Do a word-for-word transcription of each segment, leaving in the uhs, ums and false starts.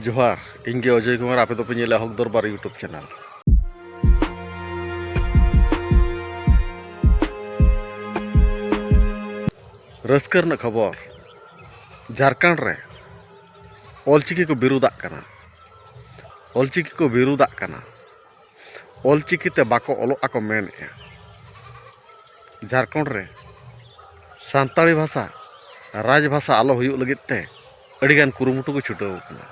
ᱡᱚᱦᱟᱨ, ᱤᱧ ᱜᱮ ᱚᱡᱚᱭ ᱠᱩᱢᱟᱨ, ᱟᱯᱮ ᱫᱚᱯᱮ ᱧᱮᱞᱟ ᱦᱚᱠ ᱫᱚᱨᱵᱟᱨ YouTube ᱪᱮᱱᱮᱞ᱾ ᱨᱟᱹᱥᱠᱟᱹ ᱨᱮᱱᱟᱜ ᱠᱷᱚᱵᱚᱨ, ᱡᱷᱟᱲᱠᱷᱚᱸᱰ ᱨᱮ ᱚᱞᱪᱤᱠᱤ ᱠᱚ ᱵᱤᱨᱩᱫᱟᱜ ᱠᱟᱱᱟ, ᱚᱞᱪᱤᱠᱤ ᱠᱚ ᱵᱤᱨᱩᱫᱟᱜ ᱠᱟᱱᱟ, ᱚᱞᱪᱤᱠᱤ ᱛᱮ ᱵᱟᱠᱚ ᱚᱞᱚᱜ ᱟᱠᱚ ᱢᱮᱱᱮᱫᱼᱟ᱾ ᱡᱷᱟᱲᱠᱷᱚᱸᱰ ᱨᱮ ᱥᱟᱱᱛᱟᱲᱤ ᱵᱷᱟᱥᱟ ᱨᱟᱡᱽ ᱵᱷᱟᱥᱟ ᱟᱞᱚ ᱦᱩᱭᱩᱜ ᱞᱟᱹᱜᱤᱫ ᱛᱮ ᱟᱹᱰᱤᱜᱟᱱ ᱠᱩᱨᱩᱢᱩᱴᱩ ᱠᱚ ᱪᱷᱩᱴᱟᱹᱣ ᱟᱠᱟᱱᱟ᱾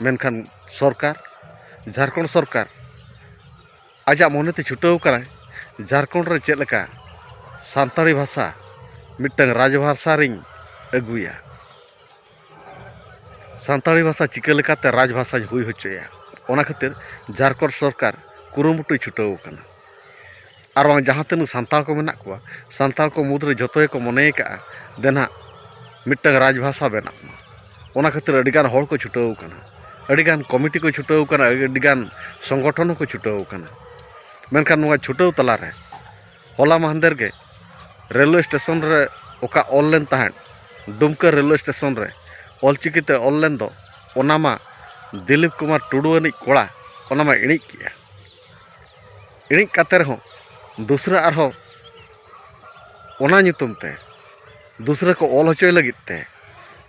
ᱢᱮᱱᱠᱷᱟᱱ ᱥᱚᱨᱠᱟᱨ, ᱡᱷᱟᱲᱠᱷᱚᱸᱰ ᱥᱚᱨᱠᱟᱨ ᱟᱡᱟᱜ ᱢᱚᱱᱮᱛᱮ ᱪᱷᱩᱴᱟᱹᱣ ᱟᱠᱟᱱᱟᱭ ᱡᱷᱟᱲᱠᱷᱚᱸᱰ ᱨᱮ ᱪᱮᱫ ᱞᱮᱠᱟ ᱥᱟᱱᱛᱟᱲᱤ ᱵᱷᱟᱥᱟ ᱢᱤᱫᱴᱟᱝ ᱨᱟᱡᱽ ᱵᱷᱟᱥᱟ ᱨᱤᱧ ᱟᱹᱜᱩᱭᱟ, ᱥᱟᱱᱛᱟᱲᱤ ᱵᱷᱟᱥᱟ ᱪᱤᱠᱟᱹ ᱞᱮᱠᱟᱛᱮ ᱨᱟᱡᱽ ᱵᱷᱟᱥᱟᱧ ᱦᱩᱭ ᱦᱚᱪᱚᱭᱟ᱾ ᱚᱱᱟ ᱠᱷᱟᱹᱛᱤᱨ ᱡᱷᱟᱲᱠᱷᱚᱸᱰ ᱥᱚᱨᱠᱟᱨ ᱠᱩᱨᱩᱢᱩᱴᱩᱭ ᱪᱷᱩᱴᱟᱹᱣ ᱟᱠᱟᱱᱟ᱾ ᱟᱨ ᱵᱟᱝ ᱡᱟᱦᱟᱸ ᱛᱤᱱᱟᱹᱜ ᱥᱟᱱᱛᱟᱲ ᱠᱚ ᱢᱮᱱᱟᱜ ᱠᱚᱣᱟ, ᱥᱟᱱᱛᱟᱲ ᱠᱚ ᱢᱩᱫᱽᱨᱮ ᱡᱚᱛᱚ ᱜᱮᱠᱚ ᱢᱚᱱᱮ ᱟᱠᱟᱫᱼᱟ ᱫᱮᱱ ᱦᱟᱸᱜ ᱢᱤᱫᱴᱟᱝ ᱨᱟᱡᱽ ᱵᱷᱟᱥᱟ ᱵᱮᱱᱟᱜ ᱢᱟ᱾ ᱚᱱᱟ ᱠᱷᱟᱹᱛᱤᱨ ᱟᱹᱰᱤᱜᱟᱱ ᱦᱚᱲ ᱠᱚ ᱪᱷᱩᱴᱟᱹᱣ ᱟᱠᱟᱱᱟ, ᱟᱹᱰᱤᱜᱟᱱ ᱠᱚᱢᱤᱴᱤ ᱠᱚ ᱪᱷᱩᱴᱟᱹᱣ ᱟᱠᱟᱱᱟ, ᱟᱹᱰᱤᱜᱟᱱ ᱥᱚᱝᱜᱚᱴᱷᱚᱱ ᱦᱚᱸᱠᱚ ᱪᱷᱩᱴᱟᱹᱣ ᱟᱠᱟᱱᱟ᱾ ᱢᱮᱱᱠᱷᱟᱱ ᱱᱚᱣᱟ ᱪᱷᱩᱴᱟᱹᱣ ᱛᱟᱞᱟᱨᱮ ᱦᱚᱞᱟ ᱢᱟᱦᱫᱮᱨ ᱜᱮ ᱨᱮᱞᱣᱮ ᱥᱴᱮᱥᱚᱱ ᱨᱮ ᱚᱠᱟ ᱚᱞ ᱞᱮᱱ ᱛᱟᱦᱮᱸᱫ, ᱰᱩᱢᱠᱟᱹ ᱨᱮᱞᱣᱮ ᱥᱴᱮᱥᱚᱱ ᱨᱮ ᱚᱞᱪᱤᱠᱤ ᱛᱮ ᱚᱞ ᱞᱮᱱ ᱫᱚ, ᱚᱱᱟ ᱢᱟ ᱫᱤᱞᱤᱯ ᱠᱩᱢᱟᱨ ᱴᱩᱰᱩ ᱟᱹᱱᱤᱡ ᱠᱚᱲᱟ ᱚᱱᱟ ᱢᱟ ᱤᱬᱤᱡ ᱠᱮᱜᱼᱟ᱾ ᱤᱬᱤᱡ ᱠᱟᱛᱮ ᱨᱮᱦᱚᱸ ᱫᱩᱥᱨᱟ ᱟᱨᱦᱚᱸ ᱚᱱᱟ ᱧᱩᱛᱩᱢ ᱛᱮ ᱫᱩᱥᱨᱟ ᱠᱚ ᱚᱞ ᱦᱚᱪᱚᱭ ᱞᱟᱹᱜᱤᱫ ᱛᱮ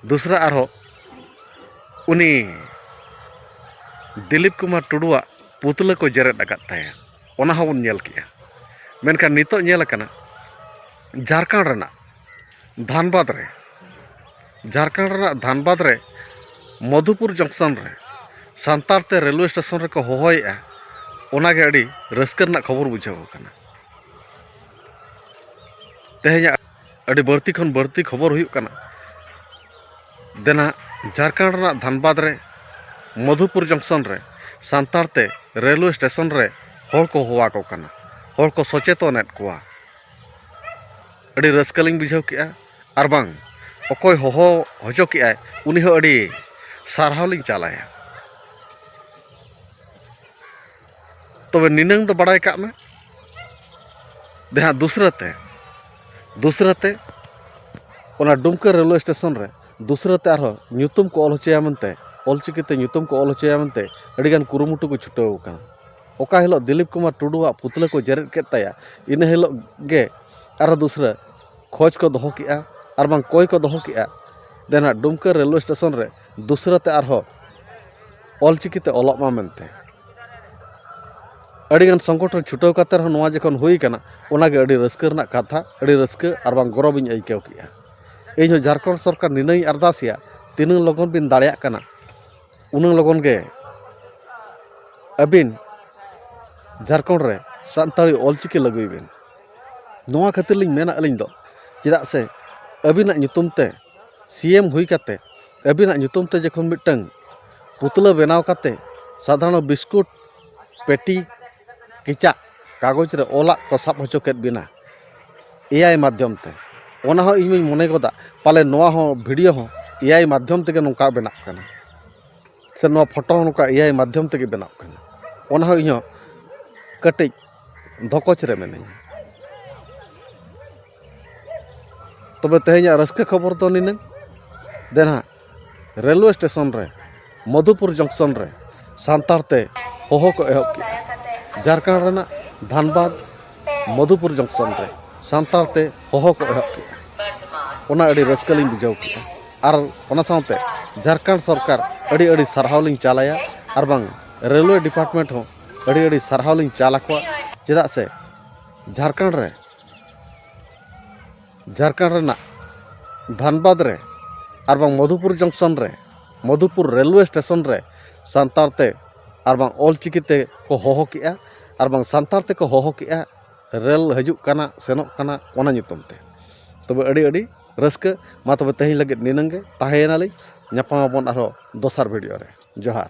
ᱫᱩᱥᱨᱟ ᱟᱨᱦᱚᱸ ᱩᱱᱤ ᱫᱤᱞᱤᱯ ᱠᱩᱢᱟᱨ ᱴᱩᱰᱩᱣᱟᱜ ᱯᱩᱛᱞᱟᱹ ᱠᱚ ᱡᱮᱨᱮᱫ ᱟᱠᱟᱫ ᱛᱟᱭᱟ, ᱚᱱᱟ ᱦᱚᱸᱵᱚᱱ ᱧᱮᱞ ᱠᱮᱜᱼᱟ᱾ ᱢᱮᱱᱠᱷᱟᱱ ᱱᱤᱛᱚᱜ ᱧᱮᱞ ᱟᱠᱟᱱᱟ ᱡᱷᱟᱲᱠᱷᱚᱸᱰ ᱨᱮᱱᱟᱜ ᱫᱷᱟᱱᱵᱟᱫᱽ ᱨᱮ, ᱡᱷᱟᱲᱠᱷᱚᱸᱰ ᱨᱮᱱᱟᱜ ᱫᱷᱟᱱᱵᱟᱫᱽ ᱨᱮ ᱢᱚᱫᱷᱩᱯᱩᱨ ᱡᱚᱝᱥᱚᱱ ᱨᱮ ᱥᱟᱱᱛᱟᱲ ᱛᱮ ᱨᱮᱞᱣᱮ ᱥᱴᱮᱥᱚᱱ ᱨᱮᱠᱚ ᱦᱚᱦᱚᱭᱮᱫᱼᱟ᱾ ᱚᱱᱟᱜᱮ ᱟᱹᱰᱤ ᱨᱟᱹᱥᱠᱟᱹ ᱨᱮᱱᱟᱜ ᱠᱷᱚᱵᱚᱨ ᱵᱩᱡᱷᱟᱹᱣ ᱟᱠᱟᱱᱟ᱾ ᱛᱮᱦᱮᱧᱟᱜ ᱟᱹᱰᱤ ᱵᱟᱹᱲᱛᱤ ᱠᱷᱚᱱ ᱵᱟᱹᱲᱛᱤ ᱠᱷᱚᱵᱚᱨ ᱦᱩᱭᱩᱜ ᱠᱟᱱᱟ, ᱫᱮᱱᱟ ᱡᱷᱟᱲᱠᱷᱚᱸᱰ ᱨᱮᱱᱟᱜ ᱫᱷᱟᱱᱵᱟᱫᱽ ᱨᱮ ᱢᱚᱫᱷᱩᱯᱩᱨ ᱡᱚᱝᱥᱚᱱ ᱨᱮ ᱥᱟᱱᱛᱟᱲ ᱛᱮ ᱨᱮᱞᱣᱮ ᱥᱴᱮᱥᱚᱱ ᱨᱮ ᱦᱚᱲ ᱠᱚ ᱦᱚᱦᱚ ᱟᱠᱚ ᱠᱟᱱᱟ, ᱦᱚᱲ ᱠᱚ ᱥᱚᱪᱮᱛᱚᱱᱮᱫ ᱠᱚᱣᱟ᱾ ᱟᱹᱰᱤ ᱨᱟᱹᱥᱠᱟᱹ ᱞᱤᱧ ᱵᱩᱡᱷᱟᱹᱣ ᱠᱮᱜᱼᱟ᱾ ᱟᱨ ᱵᱟᱝ, ᱚᱠᱚᱭ ᱦᱚᱦᱚ ᱦᱚᱪᱚ ᱠᱮᱜᱼᱟᱭ, ᱩᱱᱤ ᱦᱚᱸ ᱟᱹᱰᱤ ᱥᱟᱨᱦᱟᱣ ᱞᱤᱧ ᱪᱟᱞᱟᱭᱟ᱾ ᱛᱚᱵᱮ ᱱᱤᱱᱟᱹᱝ ᱫᱚ ᱵᱟᱲᱟᱭ ᱠᱟᱜ ᱢᱮ, ᱡᱟᱦᱟᱸ ᱫᱩᱥᱨᱟᱹ ᱛᱮ, ᱫᱩᱥᱨᱟᱹ ᱛᱮ ᱚᱱᱟ ᱰᱩᱢᱠᱟᱹ ᱨᱮᱞᱣᱮ ᱥᱴᱮᱥᱚᱱ ᱨᱮ ᱫᱩᱥᱨᱟᱹ ᱛᱮ ᱟᱨᱦᱚᱸ ᱧᱩᱛᱩᱢ ᱠᱚ ᱚᱞ ᱦᱚᱪᱚᱭᱟ ᱢᱮᱱᱛᱮ ᱚᱞᱪᱤᱠᱤ ᱛᱮ ᱧᱩᱛᱩᱢ ᱠᱚ ᱚᱞ ᱦᱚᱪᱚᱭᱟ ᱢᱮᱱᱛᱮ ᱟᱹᱰᱤᱜᱟᱱ ᱠᱩᱨᱩᱢᱩᱴᱩ ᱠᱚ ᱪᱷᱩᱴᱟᱹᱣ ᱟᱠᱟᱱᱟ᱾ ᱚᱠᱟ ᱦᱤᱞᱳᱜ ᱫᱤᱞᱤᱯ ᱠᱩᱢᱟᱨ ᱴᱩᱰᱩᱣᱟᱜ ᱯᱩᱛᱞᱟᱹ ᱠᱚ ᱡᱮᱨᱮᱫ ᱠᱮᱫ ᱛᱟᱭᱟ, ᱤᱱᱟᱹ ᱦᱤᱞᱳᱜ ᱜᱮ ᱟᱨᱦᱚᱸ ᱫᱩᱥᱨᱟᱹ ᱠᱷᱚᱡᱽ ᱠᱚ ᱫᱚᱦᱚ ᱠᱮᱜᱼᱟ ᱟᱨ ᱵᱟᱝ ᱠᱚᱭ ᱠᱚ ᱫᱚᱦᱚ ᱠᱮᱜᱼᱟ, ᱫᱮᱱ ᱦᱟᱸᱜ ᱰᱩᱢᱠᱟᱹ ᱨᱮᱞᱣᱮ ᱥᱴᱮᱥᱚᱱ ᱨᱮ ᱫᱩᱥᱨᱟᱹ ᱛᱮ ᱟᱨᱦᱚᱸ ᱚᱞᱪᱤᱠᱤ ᱛᱮ ᱚᱞᱚᱜ ᱢᱟ ᱢᱮᱱᱛᱮ᱾ ᱟᱹᱰᱤᱜᱟᱱ ᱥᱚᱝᱜᱚᱴᱷᱚᱱ ᱪᱷᱩᱴᱟᱹᱣ ᱠᱟᱛᱮ ᱨᱮᱦᱚᱸ ᱱᱚᱣᱟ ᱡᱚᱠᱷᱚᱱ ᱦᱩᱭ ᱠᱟᱱᱟ, ᱚᱱᱟᱜᱮ ᱟᱹᱰᱤ ᱨᱟᱹᱥᱠᱟᱹ ᱨᱮᱱᱟᱜ ᱠᱟᱛᱷᱟ, ᱟᱹᱰᱤ ᱨᱟᱹᱥᱠᱟᱹ ᱟᱨ ᱵᱟᱝ ᱜᱚᱨᱚᱵᱤᱧ ᱟᱹᱭᱠᱟᱹᱣ ᱠᱮᱜᱼᱟ᱾ ᱤᱧᱦᱚᱸ ᱡᱷᱟᱲᱠᱷᱚᱸᱰ ᱥᱚᱨᱠᱟᱨ ᱱᱤᱱᱟᱹᱧ ᱟᱨᱫᱟᱥᱮᱭᱟ, ᱛᱤᱱᱟᱹᱝ ᱞᱚᱜᱚᱱ ᱵᱤᱱ ᱫᱟᱲᱮᱭᱟᱜ ᱠᱟᱱᱟ, ᱩᱱᱟᱹᱝ ᱞᱚᱜᱚᱱ ᱜᱮ ᱟᱹᱵᱤᱱ ᱡᱷᱟᱲᱠᱷᱚᱸᱰ ᱨᱮ ᱥᱟᱱᱛᱟᱲᱤ ᱚᱞᱪᱤᱠᱤ ᱞᱟᱹᱜᱩᱭ ᱵᱤᱱ᱾ ᱱᱚᱣᱟ ᱠᱷᱟᱹᱛᱤᱨ ᱞᱤᱧ ᱢᱮᱱᱟ ᱟᱹᱞᱤᱧ ᱫᱚ, ᱪᱮᱫᱟᱜ ᱥᱮ ᱟᱹᱵᱤᱱᱟᱜ ᱧᱩᱛᱩᱢ ᱛᱮ ᱥᱤ ᱮᱢ ᱦᱩᱭ ᱠᱟᱛᱮ ᱟᱹᱵᱤᱱᱟᱜ ᱧᱩᱛᱩᱢ ᱛᱮ ᱡᱚᱠᱷᱚᱱ ᱢᱤᱫᱴᱟᱝ ᱯᱩᱛᱞᱟᱹ ᱵᱮᱱᱟᱣ ᱠᱟᱛᱮ ᱥᱟᱫᱷᱟᱨᱚᱱ ᱵᱤᱥᱠᱩᱴ ᱯᱮᱴᱤ ᱠᱮᱪᱟᱜ ᱠᱟᱜᱚᱡᱽ ᱨᱮ ᱚᱞᱟᱜ ᱠᱚ ᱥᱟᱵ ᱦᱚᱪᱚ ᱠᱮᱫ ᱵᱤᱱᱟ ᱮ ᱟᱭ ᱢᱟᱫᱽᱫᱷᱚᱢ ᱛᱮ, ᱚᱱᱟ ᱦᱚᱸ ᱤᱧ ᱢᱟᱧ ᱢᱚᱱᱮ ᱜᱚᱫᱟ ᱯᱟᱞᱮ ᱱᱚᱣᱟ ᱦᱚᱸ ᱵᱷᱤᱰᱤᱭᱳ ᱦᱚᱸ ᱮ ᱟᱭ ᱢᱟᱫᱽᱫᱷᱚᱢ ᱛᱮᱜᱮ ᱱᱚᱝᱠᱟ ᱵᱮᱱᱟᱜ ᱠᱟᱱᱟ, ᱥᱮ ᱱᱚᱣᱟ ᱯᱷᱳᱴᱳ ᱦᱚᱸ ᱱᱚᱝᱠᱟ ᱮ ᱟᱭ ᱢᱟᱫᱽᱫᱷᱚᱢ ᱛᱮᱜᱮ ᱵᱮᱱᱟᱜ ᱠᱟᱱᱟ᱾ ᱚᱱᱟ ᱦᱚᱸ ᱤᱧ ᱦᱚᱸ ᱠᱟᱹᱴᱤᱡ ᱫᱷᱚᱠᱚᱡ ᱨᱮ ᱢᱤᱱᱟᱹᱧᱟ᱾ ᱛᱚᱵᱮ ᱛᱮᱦᱮᱧᱟᱜ ᱨᱟᱹᱥᱠᱟᱹ ᱠᱷᱚᱵᱚᱨ ᱫᱚ ᱱᱤᱱᱟᱹᱝ᱾ ᱫᱮᱱ ᱦᱟᱸᱜ ᱨᱮᱞᱣᱮ ᱥᱴᱮᱥᱚᱱ ᱨᱮ, ᱢᱚᱫᱷᱩᱯᱩᱨ ᱡᱚᱝᱥᱚᱱ ᱨᱮ ᱥᱟᱱᱛᱟᱲ ᱛᱮ ᱦᱚᱦᱚ ᱠᱚ ᱮᱦᱚᱵ ᱠᱮᱜᱼᱟ᱾ ᱡᱷᱟᱲᱠᱷᱚᱸᱰ ᱨᱮᱱᱟᱜ ᱫᱷᱟᱱᱵᱟᱫᱽ ᱢᱚᱫᱷᱩᱯᱩᱨ ᱡᱚᱝᱥᱚᱱ ᱨᱮ ᱥᱟᱱᱛᱟᱲ ᱛᱮ ᱦᱚᱦᱚ ᱠᱚ ᱮᱦᱚᱵ ᱠᱮᱜᱼᱟ᱾ ᱚᱱᱟ ᱟᱹᱰᱤ ᱨᱟᱹᱥᱠᱟᱹ ᱞᱤᱧ ᱵᱩᱡᱷᱟᱹᱣ ᱠᱮᱜᱼᱟ᱾ ᱟᱨ ᱚᱱᱟ ᱥᱟᱶᱛᱮ ᱡᱷᱟᱲᱠᱷᱚᱸᱰ ᱥᱚᱨᱠᱟᱨ ᱟᱹᱰᱤ ᱟᱹᱰᱤ ᱥᱟᱨᱦᱟᱣ ᱞᱤᱧ ᱪᱟᱞᱟᱭᱟ, ᱟᱨ ᱵᱟᱝ ᱨᱮᱞᱣᱮ ᱰᱤᱯᱟᱨᱴᱢᱮᱱᱴ ᱦᱚᱸ ᱟᱹᱰᱤ ᱟᱹᱰᱤ ᱥᱟᱨᱦᱟᱣ ᱞᱤᱧ ᱪᱟᱞ ᱟᱠᱚᱣᱟ᱾ ᱪᱮᱫᱟᱜ ᱥᱮ ᱡᱷᱟᱲᱠᱷᱚᱸᱰ ᱨᱮ, ᱡᱷᱟᱲᱠᱷᱚᱸᱰ ᱨᱮᱱᱟᱜ ᱫᱷᱟᱱᱵᱟᱫᱽ ᱨᱮ ᱟᱨ ᱵᱟᱝ ᱢᱚᱫᱷᱩᱯᱩᱨ ᱡᱚᱝᱥᱚᱱ ᱨᱮ, ᱢᱚᱫᱷᱩᱯᱩᱨ ᱨᱮᱞᱣᱮ ᱥᱴᱮᱥᱚᱱ ᱨᱮ ᱥᱟᱱᱛᱟᱲ ᱛᱮ ᱟᱨ ᱵᱟᱝ ᱚᱞ ᱪᱤᱠᱤ ᱛᱮ ᱠᱚ ᱦᱚᱦᱚ ᱠᱮᱜᱼᱟ, ᱟᱨ ᱵᱟᱝ ᱥᱟᱱᱛᱟᱲ ᱛᱮᱠᱚ ᱦᱚᱦᱚ ᱠᱮᱜᱼᱟ ᱨᱮᱞ ᱦᱤᱡᱩᱜ ᱠᱟᱱᱟ, ᱥᱮᱱᱚᱜ ᱠᱟᱱᱟ, ᱚᱱᱟ ᱧᱩᱛᱩᱢ ᱛᱮ᱾ ᱛᱚᱵᱮ ᱟᱹᱰᱤ ᱟᱹᱰᱤ ᱨᱟᱹᱥᱠᱟᱹ᱾ ᱢᱟ ᱛᱚᱵᱮ ᱛᱮᱦᱮᱧ ᱞᱟᱹᱜᱤᱫ ᱱᱤᱱᱟᱹᱝ ᱜᱮ, ᱛᱟᱦᱮᱸᱭᱮᱱᱟᱞᱤᱧ, ᱧᱟᱯᱟᱢ ᱟᱵᱚᱱ ᱟᱨᱦᱚᱸ ᱫᱚᱥᱟᱨ ᱵᱷᱤᱰᱤᱭᱳ ᱨᱮ᱾ ᱡᱚᱦᱟᱨ᱾